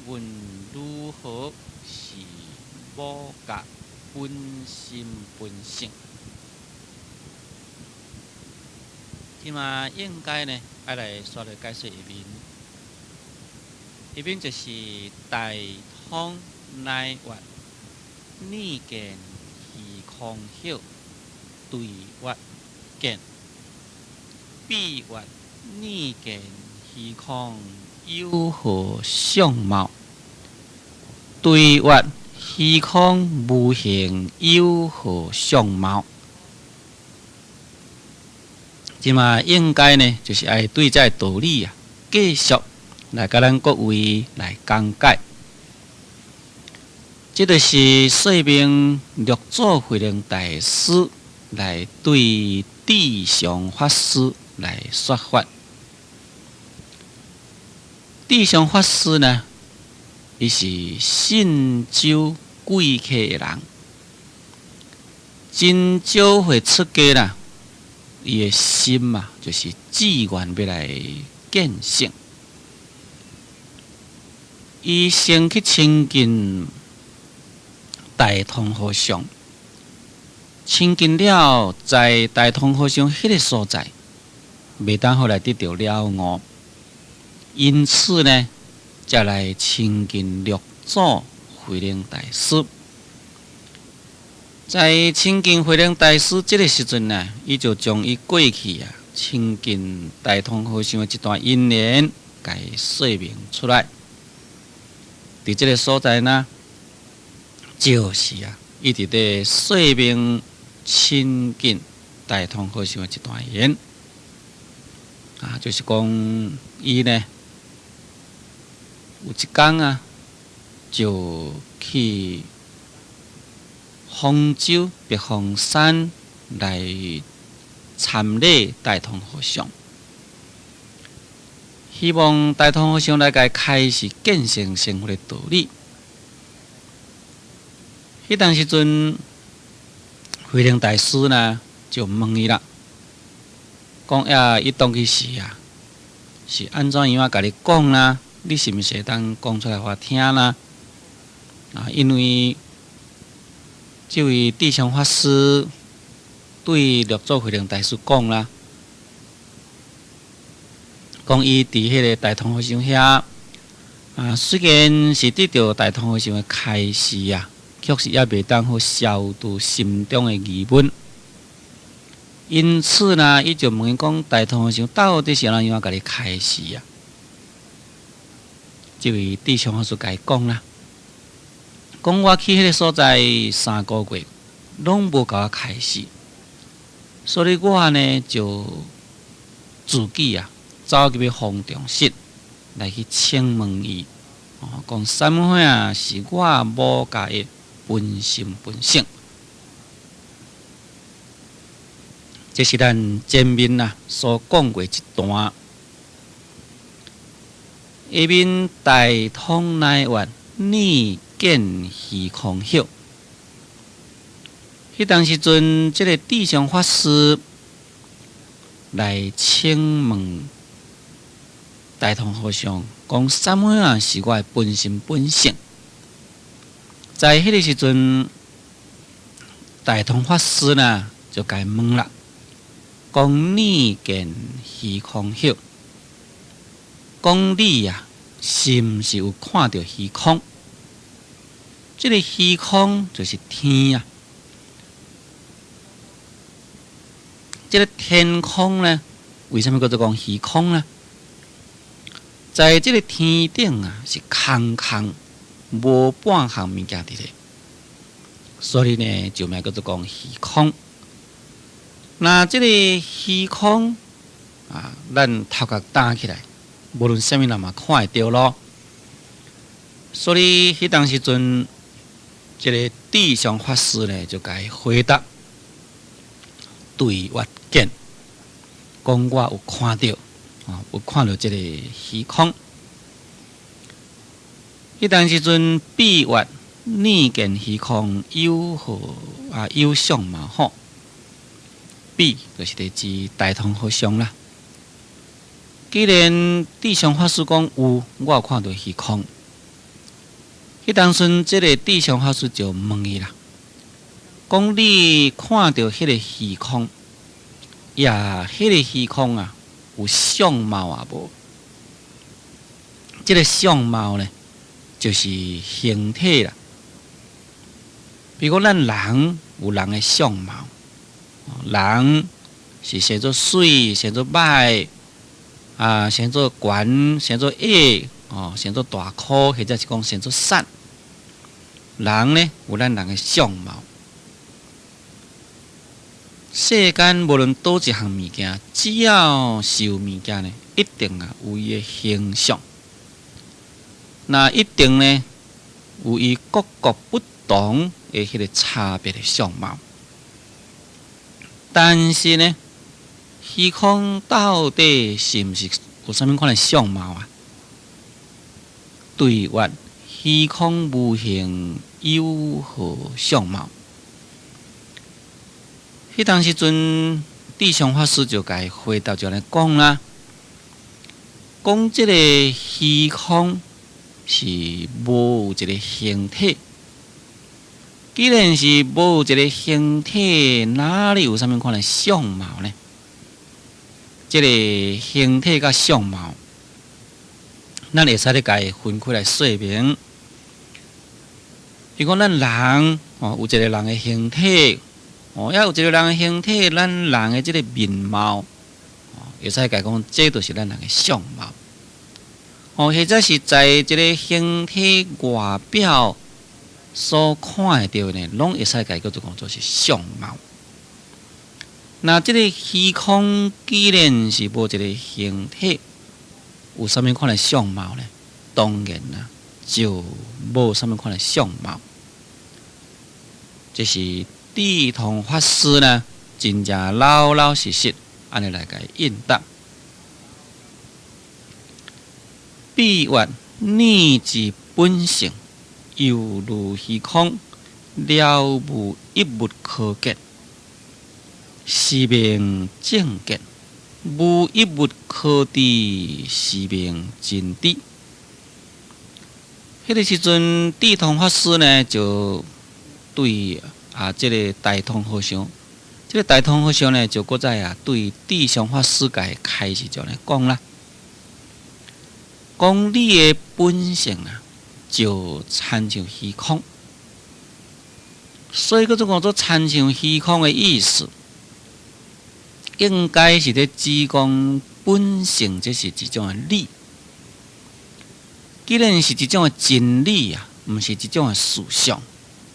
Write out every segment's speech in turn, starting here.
問如何是某甲本心本性？這馬應該呢，愛來煞來解說下面。下面就是大通乃月耳見虛空曉對月見，彼月耳見虛空有何相貌？對月虛空無形有何相貌？這馬應該呢，就是愛對這个道理啊，繼續來共咱各位來講解。這就是說明六祖慧能大師來對智常法師來說法。智常法師呢，伊是信州貴溪的人，真少歲出家啦。伊的心啊，就是志願欲來見性。伊先去親近大通和尚，親近了，在大通和尚彼个所在，袂當予來得著了悟，因此呢，才來親近六祖慧能大師。在親近慧能大師這个時陣呢，伊就將伊過去啊親近大通和尚的一段因緣，共伊說明出來。佇這个所在呢，就是啊，伊佇咧說明親近大通和尚的一段緣，啊，就是講伊呢有一工啊，就去豐州白鳳山來參禮大通和尚，希望大通和尚來共伊開示見性成佛的道理。彼當時陣，慧能大師呢就問伊啦，講呀，伊當其時啊，是按怎樣仔共你講啦？你是毋是會當講出來予我聽啦？啊，因為這位智常法師對六祖慧能大師講啦，講伊佇彼个大通和尚遐啊，雖然是得著大通和尚的開示啊，確實猶袂當好消除心中的疑問。因此呢，伊就問伊講：大通和尚到底是按怎樣共你開示啊？這位智常法師共伊講啦。講我去彼个所在3個月，攏無共我開示，所以我呢就自己啊走入去方丈室來去請問伊，哦，講啥物貨是我某家的本心本性？這是咱前面啊所講過一段，下面大通乃月耳見虛空曉，彼當時陣，這个智常法師來請問大通和尚，講啥物仔是我的本心本性？在彼个時陣，大通法師呢就共伊問啦，講耳見虛空曉，講你啊，是毋是有看著虛空？這个虛空就是天啊，這个天空呢，為啥物叫做講虛空呢？在這个天頂啊，是空空，無半項物件佇咧，所以呢，就名叫做講虛空。那這个虛空啊，咱頭殼擔起來，無論啥物人嘛看會著咯。所以彼當時陣，這个智常法師呢，就共伊回答：對月見，講我有看著，啊，有看著這个虛空。彼當時陣，彼月耳見虛空有何啊有相貌吼？彼就是佇指大通和尚啦。既然智常法師講有，我有看著虛空。彼當陣，這个智常法師就問伊啦，講你看著彼个虛空，呀，彼个虛空啊，有相貌啊無？這个相貌呢，就是形體啦。比如講，咱人有人的相貌，人是生做媠，生做歹，啊，生做懸，生做矮，哦，生做大箍，或者是講生做瘦。人呢，有咱人的相貌。世間無論佗一項物件，只要是有物件呢，一定啊有伊的形象。那一定呢，有伊各各不同的彼个差別的相貌。但是呢，虛空到底是毋是有啥物款的相貌啊？對曰虛空無形有何相貌？彼當時陣，智常法師就共伊回答就按呢講啦，講這个虛空是無有一个形體。既然是無有一个形體，哪裡有啥物款的相貌呢？這个形體佮相貌，咱會使咧共伊分開來說明。比如講，咱人哦，有一个人的形體，哦，抑有一个人的形體，咱人的這个面貌，哦，會使共講，這就是咱人的相貌。哦，或者是在這个形體外表所看會著的呢，攏會使共伊叫做講做是相貌。那這个虛空既然是無一个形體，有啥物款的相貌呢？當然啦，就無啥物款的相貌。這是智通法師呢，真正老老實實按呢來共伊應答。彼曰你之本性，猶如虛空，了無一物可見，是名正見；無一物可知，是名真知。彼个時陣，智通法師呢，就對啊，這个大通和尚，這个大通和尚呢，就閣再啊，對智常法師共伊開示就按呢講啦，講你的本性啊，就親像虛空，所以閣做講做親像虛空的意思，應該是咧指講本性，這是一種的理。既然是一種的真理啊，毋是一種的事相，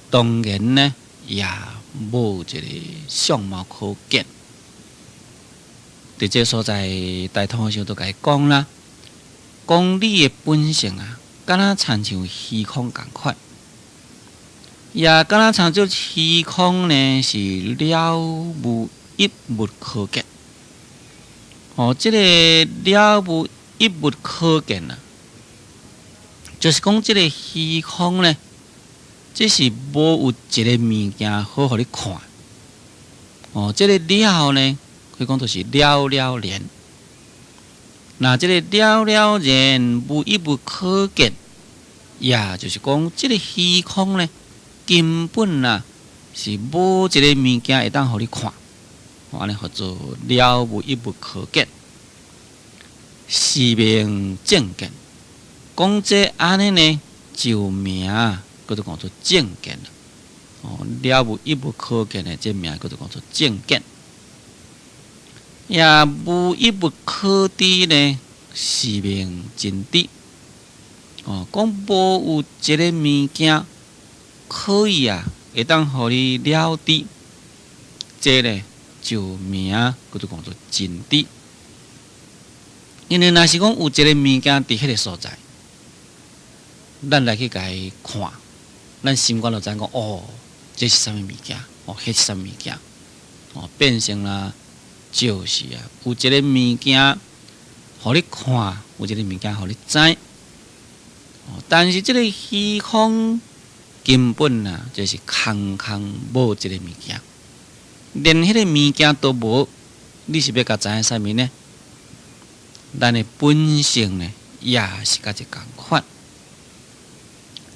當然呢，也無一个相貌可見。佇這所在，大通和尚就共伊講啦，講你的本性啊，敢若親像虛空仝款，也敢若親像虛空呢，是了無一物可見。哦，這个了無一物可見啊，就是講這个虛空呢，這是無有一个物件好予你看。哦，這个了呢，可以講就是了了然。那這个了了然無一物可見，也就是講這个虛空呢，根本啊是無一个物件會當予你看。按呢號做了無一物可見，是名正見。講這按呢呢，就名叫做講做正見。哦，了無一物可見的這名叫做講做正見。也無一物可知呢，是名真知。哦，講無有一个物件可以啊，會當予你了知，這个就名叫做講做真知。因為若是講有一个物件佇彼个所在，咱來去共伊看，咱心肝就知影講哦，這是啥物物件？哦，彼是啥物物件？哦，變成啦，就是啊，有一个物件予你看，有一个物件予你知。哦，但是這个虛空根本啊，就是空空無一个物件，連彼个物件都無，你是欲共知影啥物呢？咱的本性呢，也是佮這仝款。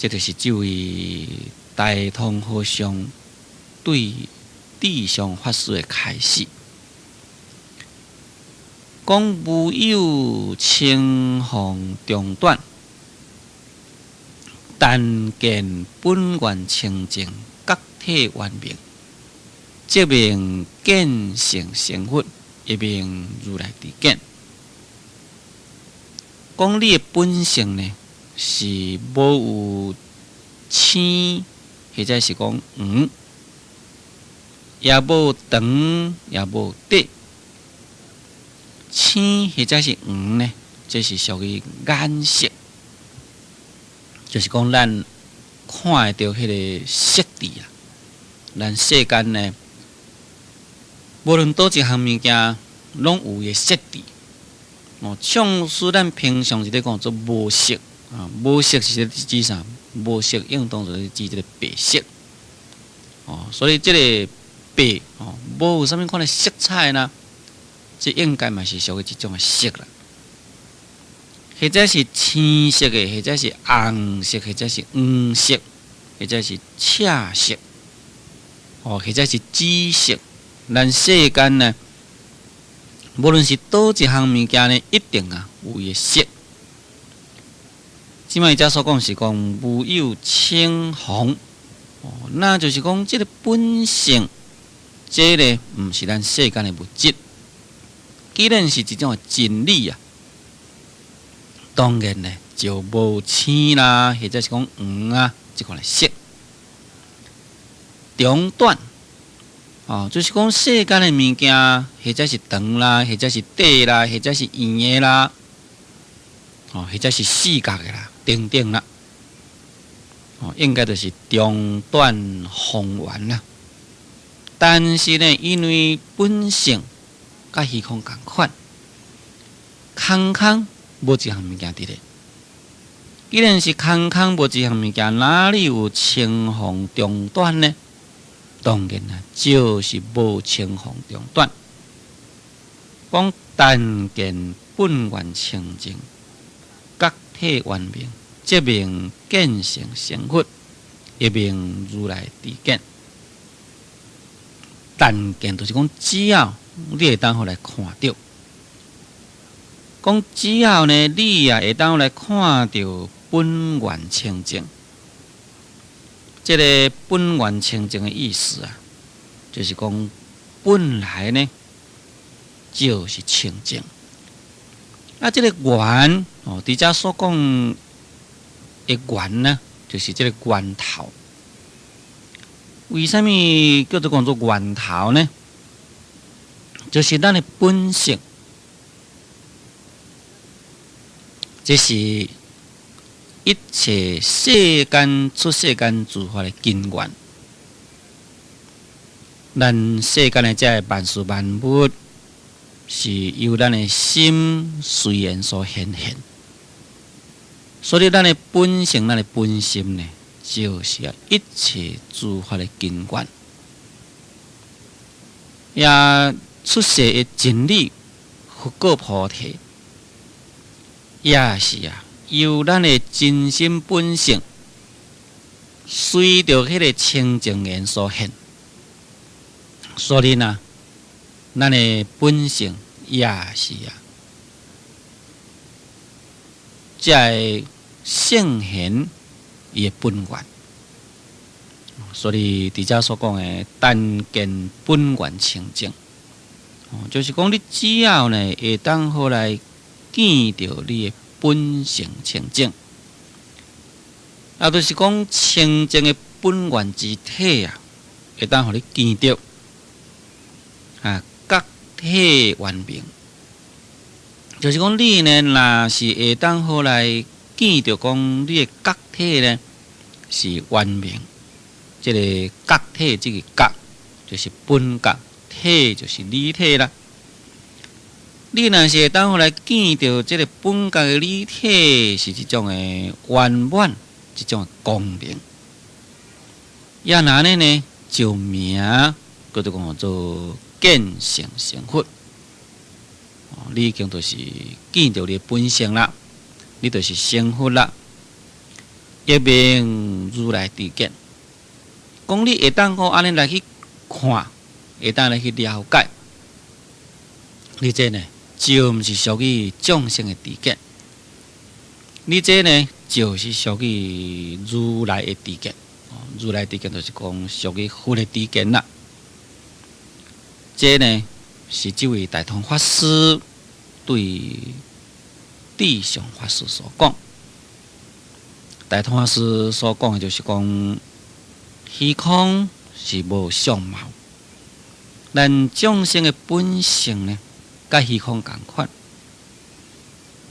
這就是這位大通和尚對智相法師的開示，講無有青紅長短，但見本源清淨，覺體圓明，即名見性成佛，亦名如來知見。講你的本性呢，是無有青，或者是講黃，也無長，也無短。青或者是黃呢，這是屬於顏色，就是講咱看會著彼个色致啊。咱世間呢，無論佗一項物件，攏有伊的色致。哦，像說咱平常時咧講做無色啊，無色是指啥？無色應當就是指這个白色。哦，所以這个白哦，無有啥物款的色彩呢？這應該嘛是屬於一種的色啦，或者是青色的，或者是紅色，或者是黃色，或者是赤色，哦，或者是紫色。咱世間呢，無論是佗一項物件呢，一定啊有伊的色。這擺伊遮所講是講無有青紅，哦，那就是講這个本性，這个毋是咱世間的物質。既然是一種的真理啊，當然呢就無青啦，或者是講黃啊，這款的色。長短，哦，就是講世間的物件，或者是長啦，或者是短啦，或者是圓的啦，哦，或者是四角的啦，等等啦，哦，應該就是長短方圓啦。但是呢，因為本性佮虛空仝款，空空無一項物件佇咧。既然是空空無一項物件，哪裡有青紅長短呢？當然啦，就是無青紅長短。講但見本源清淨，覺體圓明，即名見性成佛，亦名如來知見。但見就是講，只要你會當予來看著，講只要呢，你也會當來看著本源清淨。這个本源清淨的意思啊，就是講本來呢就是清淨。啊，這个源哦，佇遮所講的源呢，就是這个源頭。為啥物叫做講做源頭呢？就是咱的本性，這是一切世間出世間諸法的根源。咱世間的這个萬事萬物，是由咱的心隨緣所顯現。所以咱的本性，咱的本心呢，就是一切諸法的根源。也出世的真理，佛果菩提，也是啊，由咱的真心本性，隨著彼个清淨緣所現。所以呢，咱的本性也是啊，這个聖賢伊的本源。所以佇遮所講的，但見本源清淨。就是講，你只要呢會當好來見著你的本性清淨，啊，就是講清淨的本源之體啊，會當予你見著啊，覺體圓明。就是講，你呢若是會當好來見著講你的覺體呢是圓明，這个覺體這个覺就是本覺。體就是理體啦。你若是會當予來見著這个本覺的理體，是一種的圓滿，一種的光明。也若按呢呢，就名叫做講做見性成佛。哦，你已經就是見著你的本性啦，你就是成佛啦。亦名如來知見。講你會當好按呢來去看，會當來去了解，你這呢就毋是屬於眾生的知見，你這呢就是屬於如來的知見。如來知見就是講屬於佛的知見啦。這呢是這位大通法師對智相法師所講。大通法師所講的就是講，虛空是無相貌，咱眾生的本性呢，佮虛空仝款，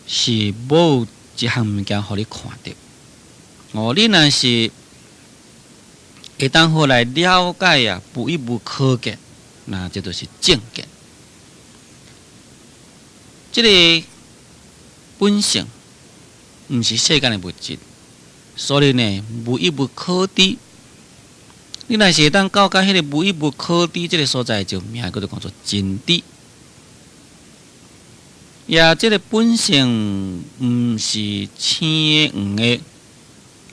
是無一項物件予你看著。哦，你若是會當好來了解啊，無一物可見，那這就是正見。這个本性毋是世間的物質，所以呢，無一物可知。你若是會當到達彼个無一物可知這个所在，就名叫做講做真知。也這个本性毋是青的、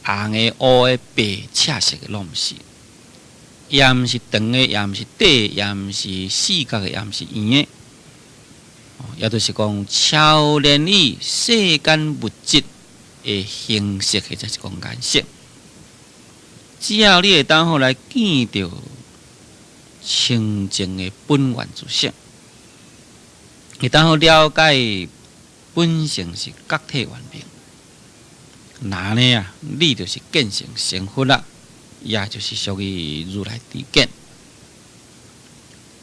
黃的、紅的、烏的、白赤色的，攏毋是。也毋是長的，也毋是短的，也毋是四角的，也毋是圓的。也就是講超然於世間物質的形式，或者是講顏色。只要你會當好來見著清淨的本源自性，會當好了解本性是覺體圓明，那呢啊，你就是見性成佛啦，也就是屬於如來知見。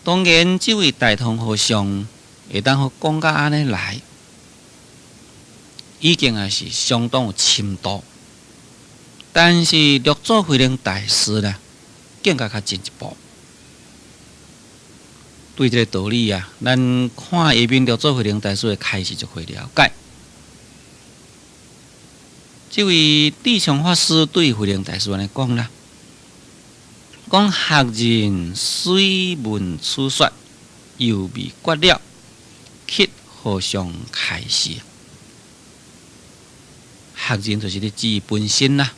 當然，這位大通和尚會當好講甲按呢來，已經也是相當有深度。但是六祖慧能大師呢，更加較進一步。對這个道理啊，咱看下面六祖慧能大師的開示就會了解。這位智相法師對慧能大師按呢講啦，講學人雖聞此說，猶未決了，乞和尚開示。學人就是咧指本身啦。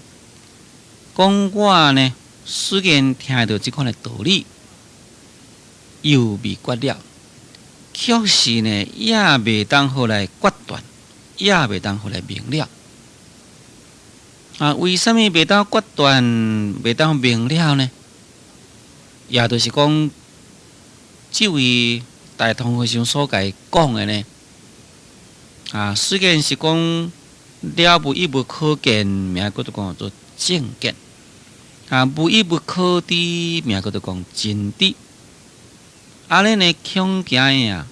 講我呢，雖然聽著這款的道理，猶未決了，卻是呢，也未當好來決斷，也未當好來明了。啊，為啥物袂當決斷，袂當明了呢？也就是講，這位大通和尚所共伊講的呢，啊，雖然是講了無一物可見，名叫做講做正見；啊，無一物可知，名叫做講真知。按呢呢，恐驚的啊，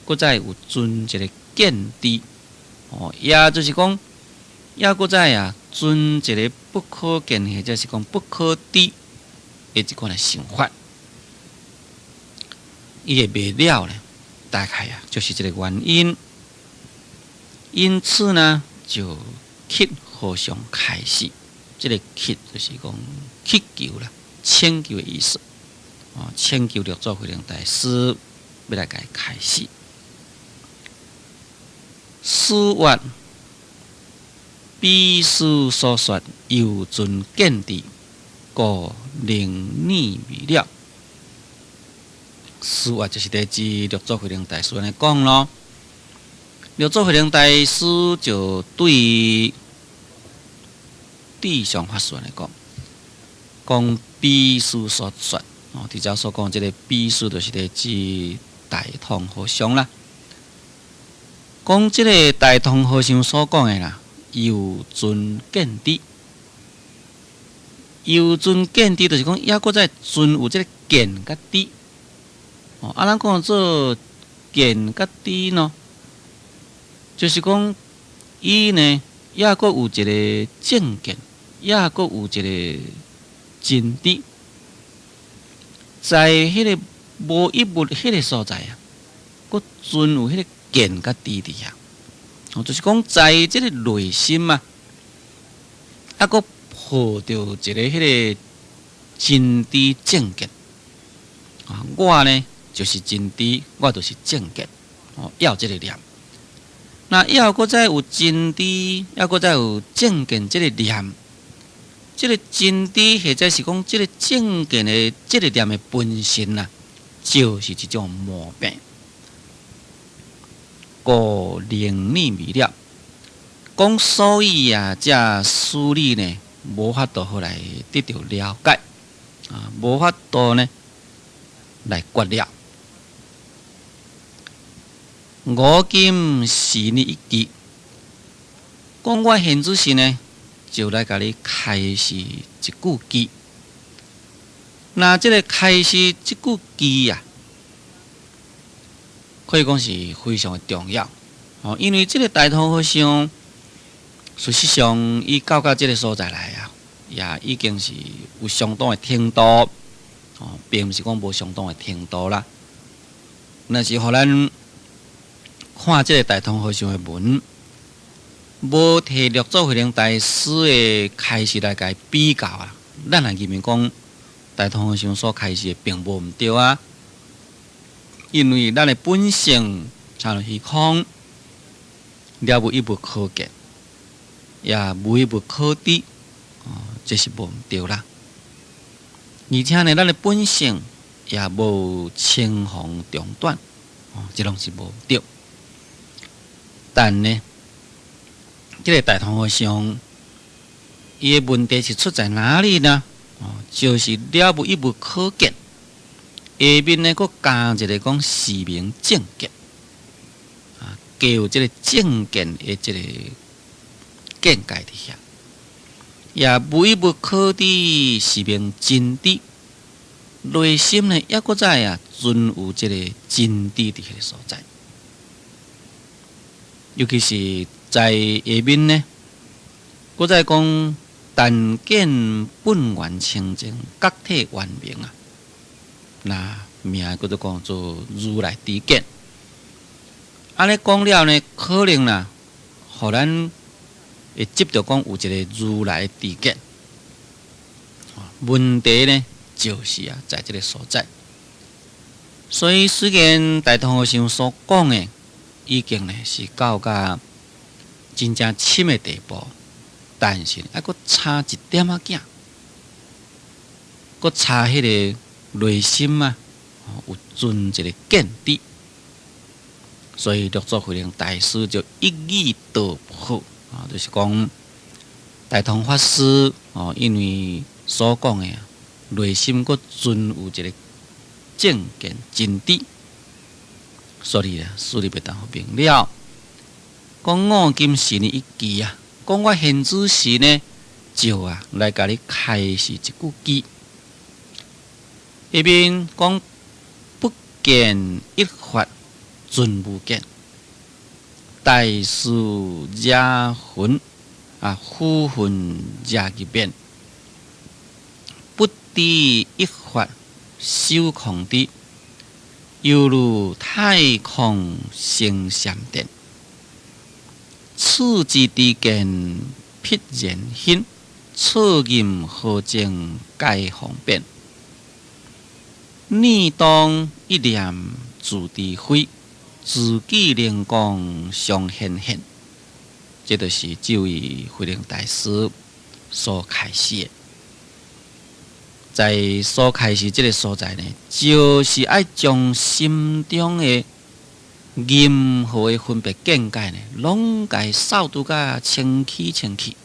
閣再有存一个見知，哦，也就是講，猶閣再啊，存一个不可見，或者是講不可知的這款的想法，伊會袂了呢，大概啊，就是這个原因。因此呢，就乞和尚開示，這个乞就是講乞求啦，請求的意思。哦，請求六祖慧能大師欲來共伊開示。師曰：彼師所說猶存見知，故能念未了。師曰就是佇指六祖慧能大師按呢講囉。六祖慧能大師就對智相法師按呢講，講彼師所說。哦，佇遮所講這个彼師就是佇指大通和尚啦。講這个大通和尚所講的啦，猶存見知，猶存見知就是講，猶閣再存有這个見佮知。哦，啊，咱講做見佮知喏，就是講伊呢，猶閣有一个正見，猶閣有一个真知。在彼个無一物彼个所在啊，閣存有彼个見佮知佇遐。哦，就是講在這个內心啊，猶閣抱著一个彼个真知正見。啊，我呢就是真知，我就是正見。哦，猶這个念。那猶閣再有真知，猶閣再有正見這个念，這个真知或者是講這个正見的這个念的本身啊，就是一種毛病。故令你未了，講所以啊，這事理呢，無法度予來得著了解，啊，無法度呢來決了。我今示你一偈，講我現此時呢，就來共你開示一句偈。那這个開示這句偈啊，可以講是非常的重要哦，因為這个大通和尚，事實上，伊到到這个所在來啊，也已經是有相當的程度哦，並毋是講無相當的程度啦。若是予咱看這个大通和尚的文，無提六祖慧能大師的開示來共伊比較啊，咱也認為講大通和尚所開示的並無毋對啊，因為咱的本性親像虛空，了無一物可見，也無一物可知，哦，這是無毋對啦。而且呢，咱的本性也無青紅長短，哦，這攏是無毋對。但呢，這个大通和尚，伊的問題是出在哪裡呢？哦，就是了無一物可見，下面呢，閣加一个講是名正見，啊，加有這个正見的這个見解佇遐，也無一物可知，是名真知。內心呢，猶閣在啊，存有這个真知佇彼个所在。尤其是在下面呢，閣再講但見本源清淨，覺體圓明啊。那名叫做講做如來知見。按呢講了呢，可能啦，予咱會執著講有一個如來知見。問題呢，就是啊，在這个所在。所以雖然大通和尚所講的，已經呢是到甲真正深的地步，但是猶閣差一點仔仔，閣差彼个內心啊，有存一个見知，所以六祖慧能大師就一語道破啊，就是講大通法師哦，因為所講的內心閣存有一个正見真知。所以啊，事理袂當予明了。講我今示你一偈啊，講我現此時呢，就啊來共你開示一句偈。下面講不見一法盡無見，大事惹魂啊，浮雲惹入變，不知一法守空知。猶如太空生閃電，此之知見彼然顯，錯認何證皆方便。念當一念自知非，自己靈光相顯現。這就是這位慧能大師所開示的。在所開示這个所在呢，就是愛將心中的任何的分別見解呢，攏共掃除甲清氣清氣。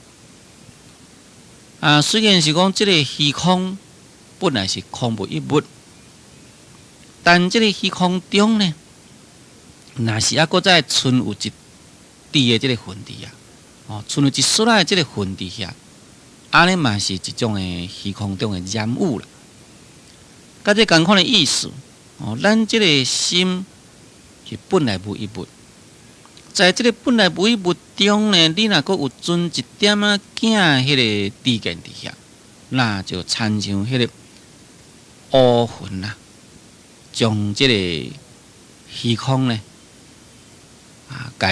啊，雖然是講這个虛空本來是空無一物，但這个虛空中呢，若是猶閣再存有一滴的這个分佇啊，哦，存有一絲仔的這个分佇遐。按呢嘛是一種的虛空中的染污啦，佮這仝款的意思哦。咱這个心是本來無一物，在這个本來無一物中呢，你若閣有存一點仔仔彼个知見佇遐，那就親像彼个烏雲啊，將這个虛空呢啊，共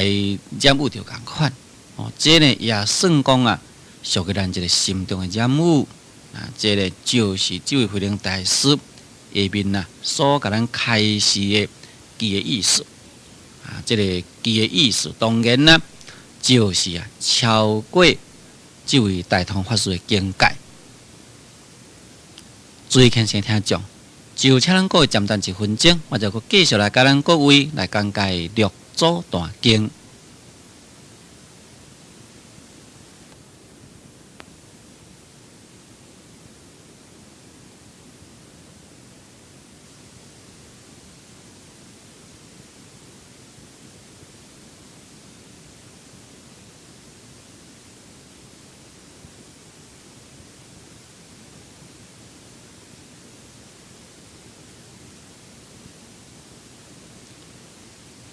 染污著仝款哦。這呢也算講啊，屬於咱這个心中的染污啊，這个就是這位慧能大師下面啊所共咱開示的偈的意思啊，這个偈的意思當然啦，就是啊超過這位大通法師的境界。最虔誠聽眾，就請咱各位暫等一分鐘，我就閣繼續來佮咱各位來講解六祖壇經。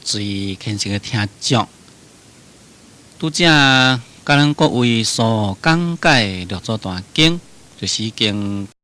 最虔誠的聽眾，拄才佮咱各位所講解六祖壇經，就是已經。